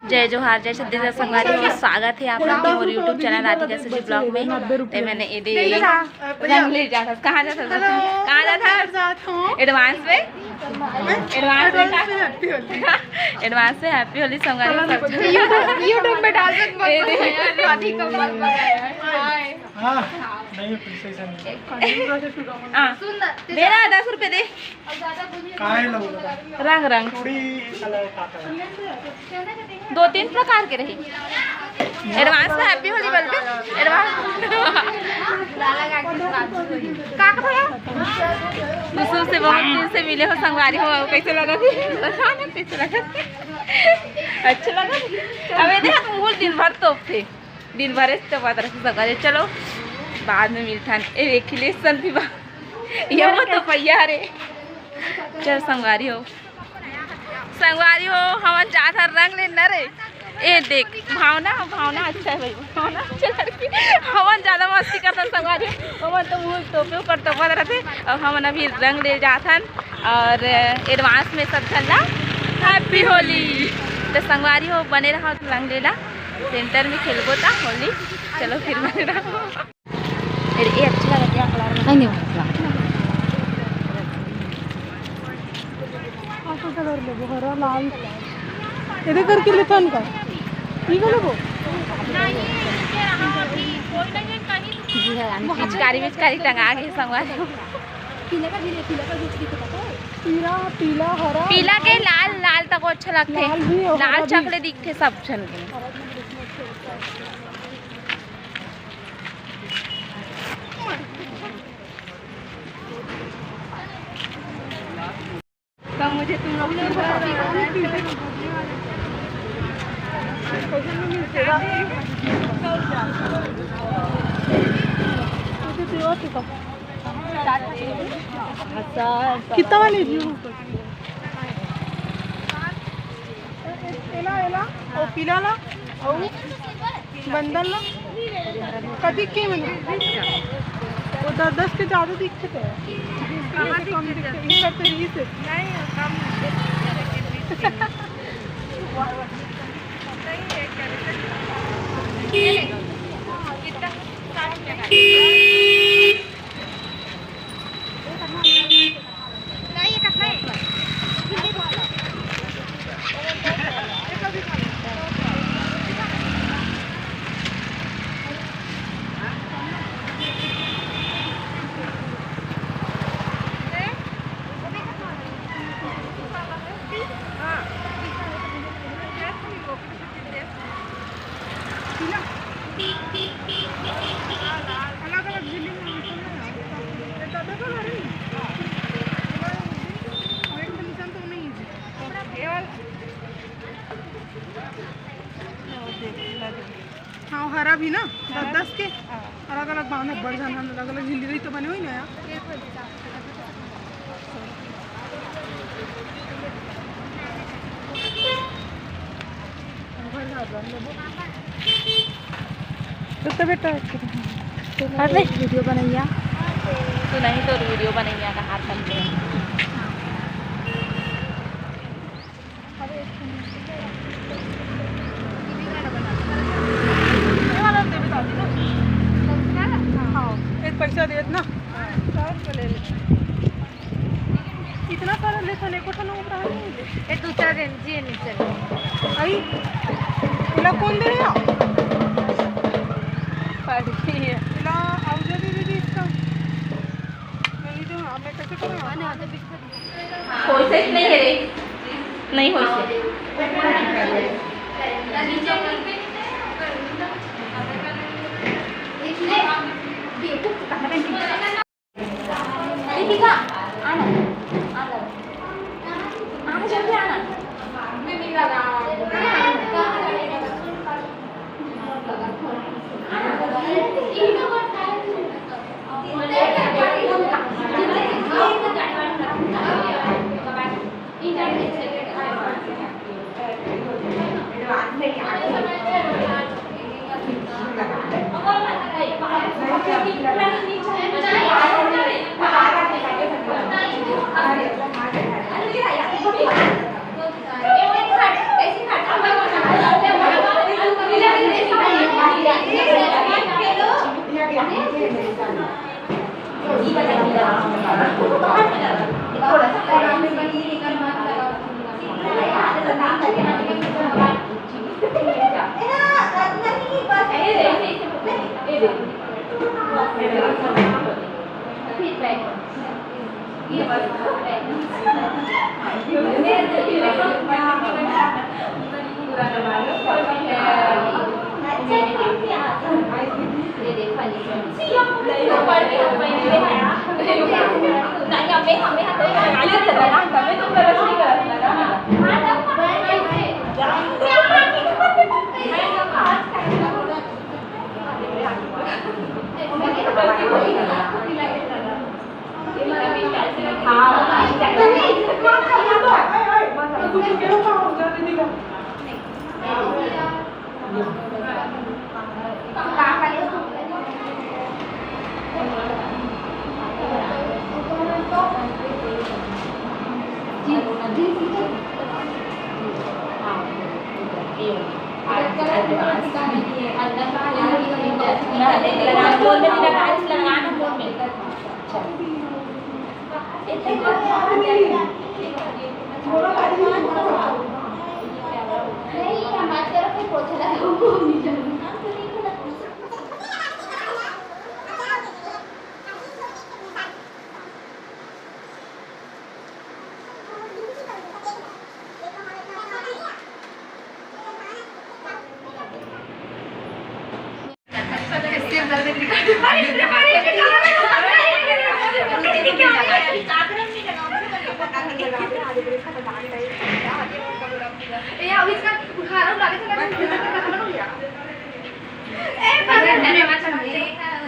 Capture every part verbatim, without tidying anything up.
जय जोहार, जय छत्तीसगढ़ संगवारी हो, स्वागत हे आप मन के मोर YouTube चैनल राधिका सुजी ब्लॉग में। ते मैंने ये दे रंग ले जात हस, कहाँ जात हस? कहाँ जात हस? एडवांस में, एडवांस में, एडवांस में हैप्पी होली संगवारी हो। YouTube, YouTube में डाल दे। ये दे। राधिका ब्लॉग। हाँ, नहीं, पैसे से नहीं। हाँ। दे ना, दस रुपए दे। काय लगेगा? रंग, रंग। चूड़ी कलर का कलर। दो तीन प्रकार के रही। एडवांस में हैप्पी होली बोल दे। एडवांस। का कहा? दूसरों से बहुत दिन से मिले हो, संगवारी हो, कैसे लगा थी? कैसे लगा? अच्छा लगा? अब ये देखा, तुम बोल दिन भर तोपथे। दिन भर इस तो बात रखी सका। चलो, बाद में मिलथन। ए, एक ही लेसन भी बा। ये वो तो भैया रे। चल संगवारी हो, संगवारी हो, हमन जात हन रंग लेना रे। ए देख, भावना, भावना अच्छा है भाई, भावना अच्छा लड़की। हमन ज्यादा मस्ती करथन संगवारी हो, हमन तो मुंह तोपे ऊपर तोपत रहथे। अब हमन अभी रंग ले जात हन और एडवांस में सब झन ला हैप्पी होली। तो संगवारी हो, बने रहा रंग लेला। सेंटर में खेलबो ता होली। चलो फिर मैं अरे, ये अच्छा लगा क्या कलर में? नहीं, नहीं, वो कलर। आपको कलर लेबो, हरा, लाल। एदे करके लेथन का? ई वाला वो? पिचकारी, पिचकारी टंगा के संगवारी। पीला का भी ले, पीला का भी दिखता है। पीला, पीला, हरा, पीला के लाल। लाल, लाल तक अच्छा लगथे। लाल भी और लाल हरा भी। चकले दिखथे सब झन के। हरा भी दिखना अच्छा लगता है। तो मुझे तुम लोग कितना वाली व्यू? एला, एला, और पीला ला, और बंदन ला, कभी के मन वो दस, दस के ज्यादा दिखते हैं। इसका कम दिखते हैं। इसका तो बीस है। नहीं, कम दिखते हैं। सही है, क्या दिक्कत है? कितना? साठ में। अलग-अलग झिल्ली में होता है। ये तो देखो ना रे। और एक तो निशान तो नहीं है जी। ये वाला। हाँ, हरा भी ना, दस दस के। हाँ। अलग-अलग बांधे, बढ़ जाना, अलग-अलग झिल्ली रही तो बने हुई ना यार। तो, तो बेटा, अरे वीडियो बनैया। तू नहीं तो वीडियो बनैया का हाथ बन गया। हाँ, एक पैसा देत ना। इतना सारा लेथन, एको ठन उमरा नहीं दे। ए, दूसरा दिन, जी, नहीं चल। आई, इला कौन दे रहा? पढ़ रही है। इला, आओ, जल्दी, जल्दी, इसका। मैं नहीं दूँ, अब मैं कैसे करूँ? होइसे नहीं है रे, नहीं होइसे। दीपिका, आना, आना, आना, जल्दी आना।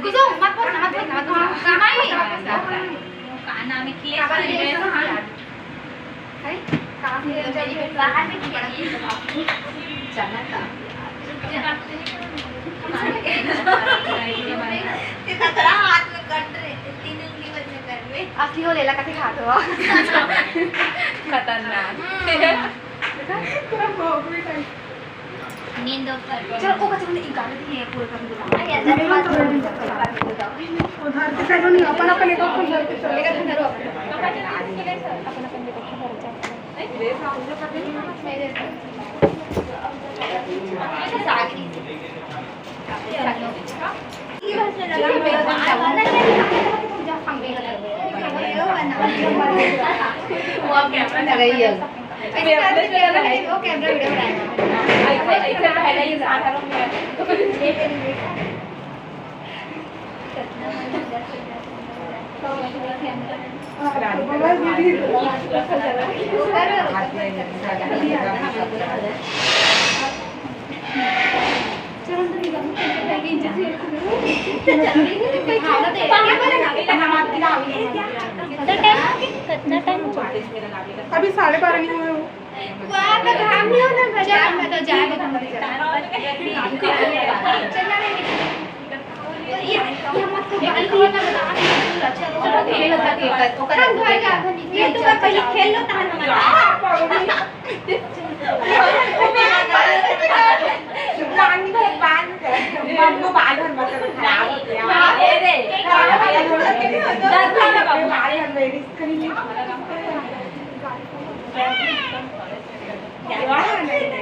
कुसुम, मत बोल ना, मत बोल ना, मत बोल ना। कमाई। का नाम है? बाहर में खेली। तेरा हाथ में कट रहे, तीन उंगली बचने कर में। असली हो लेला कथी खात हो? खतरनाक। नींद ऊपर। चलो, ओकर चलो, ई गाड़ी है, पूरे कर दो। अरे, अंदर मत बोलो। उधर से चलो नहीं, अपन, अपन एक अपन घर पे चलो। अपन, अपन एक अपन घर जाओ। कितना टाइम हो गया? कितना टाइम हो गया? अभी साढ़े बारह नहीं हुए हो। वाह, तो घाम नहीं होना बचा। मैं तो जाए बता। चल ना रे।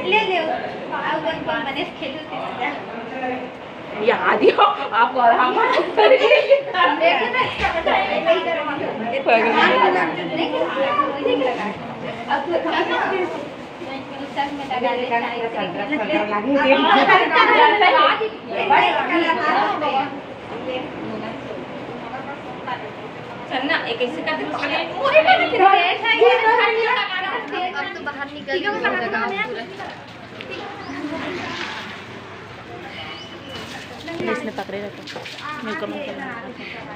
ले ले, आओ, बन, बन, बने खेलो। याद ही हो आपको, और हम चल ना, एक ऐसे करके पकड़ ले। अब तो बाहर निकल के पूरा। इसने पकड़े रखा। न्यू कमर के।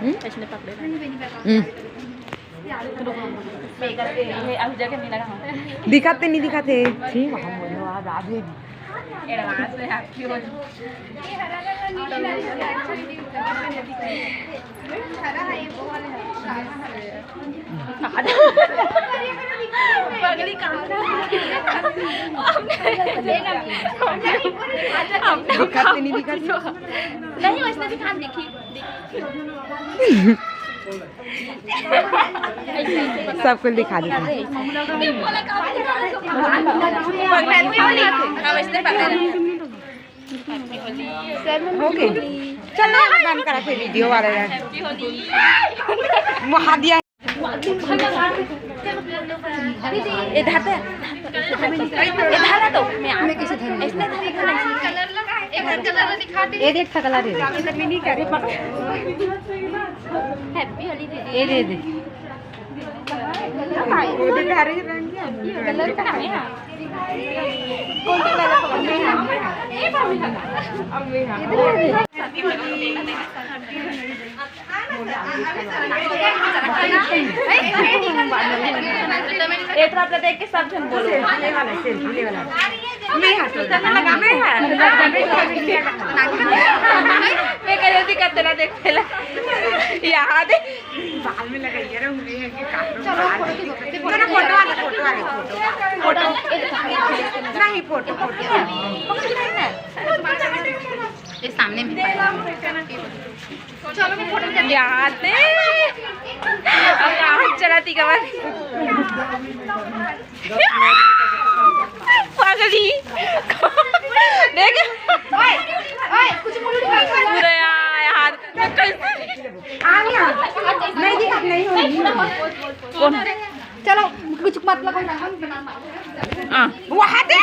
हम्म? इसने पकड़े रखा। हम्म। ये अभी जाके मिला कहाँ? दिखाते नहीं दिखाते। ठीक है, हम बोलो, आज, आज ही। एडवांस में आपकी हो। पगली काम। दिखाते नहीं, दिखाते। नहीं, वैसे दिखा, देखी। सबको दिखा दीजिए। हो गई। चल ना, बंद करा फिर वीडियो वाले ने। वो हाथ दिया। इधर दे। इधर तो मैं आ-, इसने धरे, ये देख सकला दे। हैप्पी होली दीदी। ये दे दे। कलर का है। एक तरफ देख के सब झन बोलो। मैं हाथ लगा, मैं हाथ। मैं कह रही थी, कतना देख पहले। यहाँ दे। बाल में लगाइए रे, उंगली है कि काट लो। चलो, फोटो वाले, फोटो वाले, फोटो। फोटो। नहीं, फोटो, फोटो। ये सामने में। चलो, मैं फोटो खींच। यहाँ दे। अब कहाँ चलाती कमर? पागली। देख। ओए, ओए, कुछ बोल रही है। पूरा यार, हाथ में कैसे? आ गया। नहीं दिखा, नहीं हो रही। कौन? चलो, कुछ मतलब। हाँ। वहाँ दे।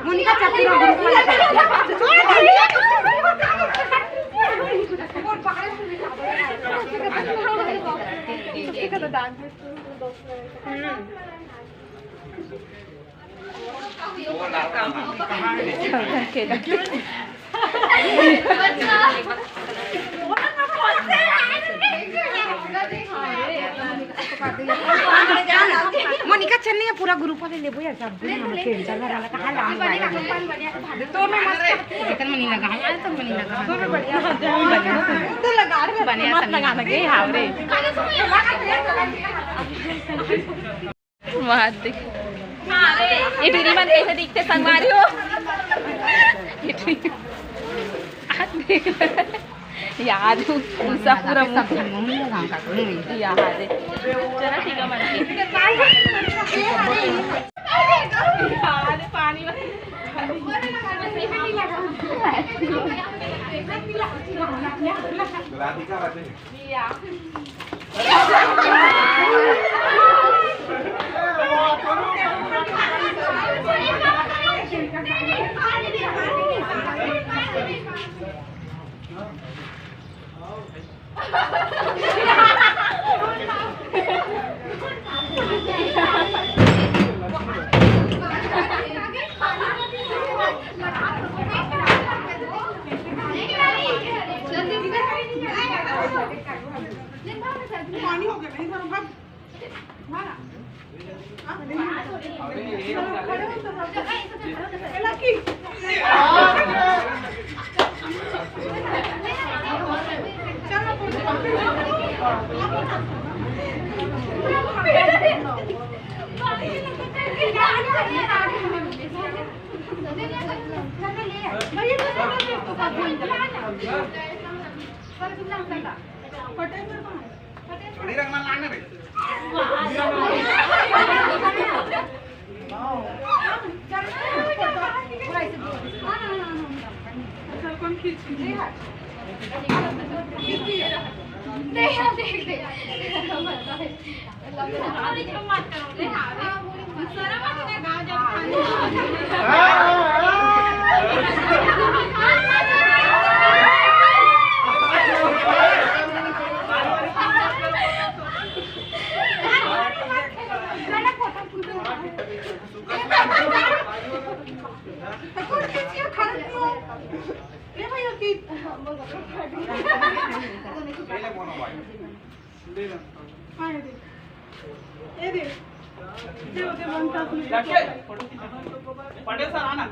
मोनिका चक्री में ग्रुप वाला। मोनिका चलनी है, पूरा ग्रुप वाले लेबो यार, सब हम खेल चल रहा है, कहाँ लाम लगा। तो मैं मस्त, इधर मनी लगा है, तो मनी लगा है। तो मैं बढ़िया तो लगा रहे, मत लगाना के हावरे। वहाँ देख। ये टूरी मन कैसे दिखते संगवारी हो? ये टूरी। आ देख। यार, उषा पूरा मुंह। यार, चला ठीक है, मन। यार, पानी। राधिका बात नहीं। पानी हो गया, नहीं, भाग। थोड़ी रंग ला लाने रे। पटेल सर आना।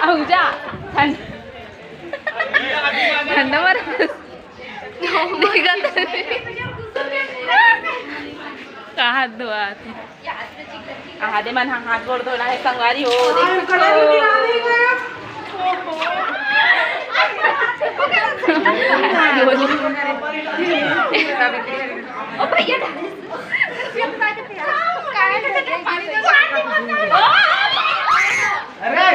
अहुजा ठंड, ठंड मर। कहाँ दुआ आथे? आहा दे मन हा हाथ गोड़ धोना है संगवारी हो, देख सकते हो। ओ भैया, अरे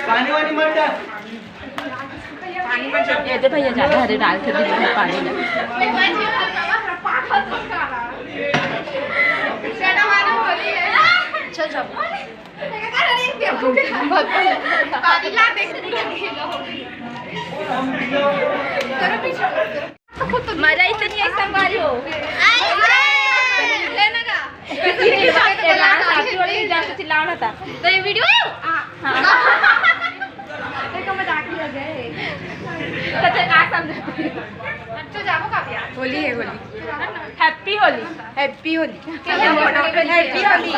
पानी वानी मत डाल। पानी मत डाल। ये दे भैया, ज्यादा हरे डाल के दे दे पानी में। चल जाओ। मजा इतनी है संगवारी हो। लेना का? चिल्लाना था। तो ये वीडियो है? हाँ। देखो, मजाक ही हो गए। तो ते का समझे? अच्छा, जाओ का प्यार। होली है, Holi. Happy Holi. Happy Holi. Happy Holi.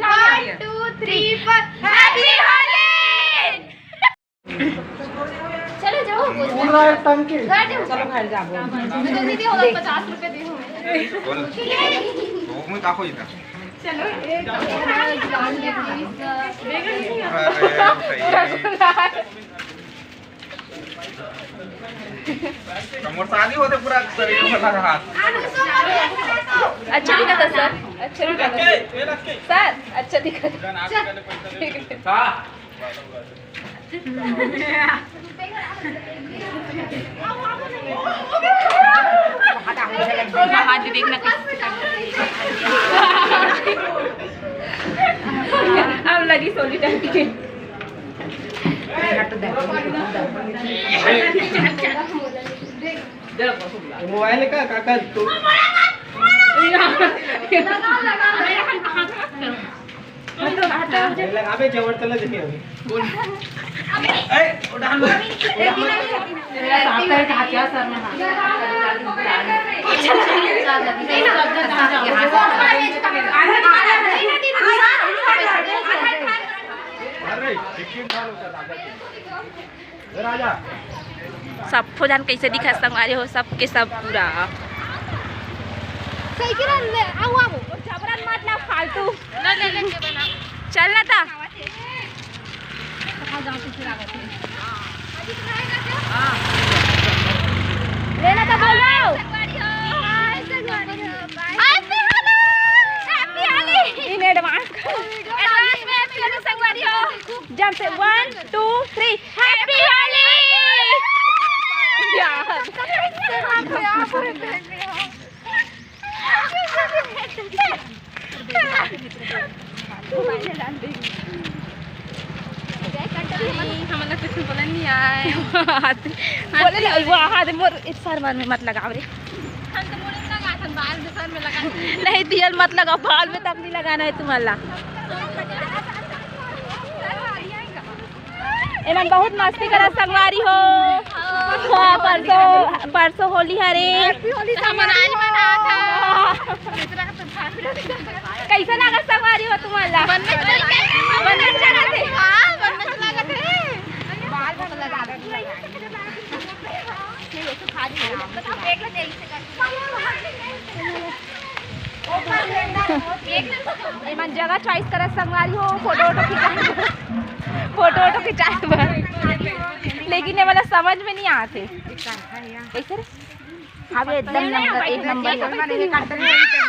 One, two, three, four। Happy Holi. चलो जाओ, बोल। पूरा टंकी। घर जाओ। चलो घर जाओ। मैं तो दीदी होगा, पचास रुपए दे हूँ। बोल। तो मैं काको इतना। चलो, एक अरे, सही। तो मोर शादी होते पूरा शरीर में लगा हाथ। अच्छा दिखा था सर, अच्छा दिखा था। सर, अच्छा दिखा था। हाँ। महादी देखना कैसे कर। अब लगी सोली टाइप की। मोबाइल का काका तू। लगाबे जबर चला देखिए अभी। ए, उड़ान। अरे, चिकन डालो। सबको जान कैसे दिखा संगवारी हो, सबके सब पूरा। सही किरण ले, आओ, आओ। जबरन मत ला फालतू। ना, ले, ले, के बना। चल ना ता। कहाँ जाऊँ, पीछे लागत है। लेना तो बोलो। Happy Holi। Happy Holi। In advance। Advance में Happy Holi संगवारी हो। जब से one, two, three। Happy Holi। यार। हमन ला कुछ बोले नहीं आए। बोले ले, वो हाथ मोर इस सार बार में मत लगाओ रे। हम तो मुड़ी में लगा, हम बाल में, सर में लगा। नहीं, तेल मत लगाओ, बाल में तक नहीं लगाना है तुम्हारा। एमन बहुत मस्ती करा संगवारी हो। हाँ, परसों, परसों होली हरे। Happy होली तो हमन आज मनात हन। कैसे लगा संगवारी हो तुम्हारा? मन में चल के, मन में चल के। हाँ, मन में चला के। एमन जगह चॉइस करत संगवारी हो, फोटो वोटो खिंचा, फोटो वोटो खिंचाए बर, लेकिन ये वाला समझ में नहीं आते। कैसे रे? अब एकदम नंबर, एक नंबर।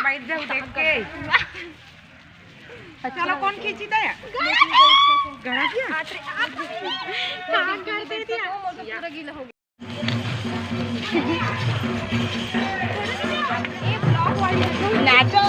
बैठ जाओ देख के। चलो, कौन खींची दे? गणा किया? नाचो।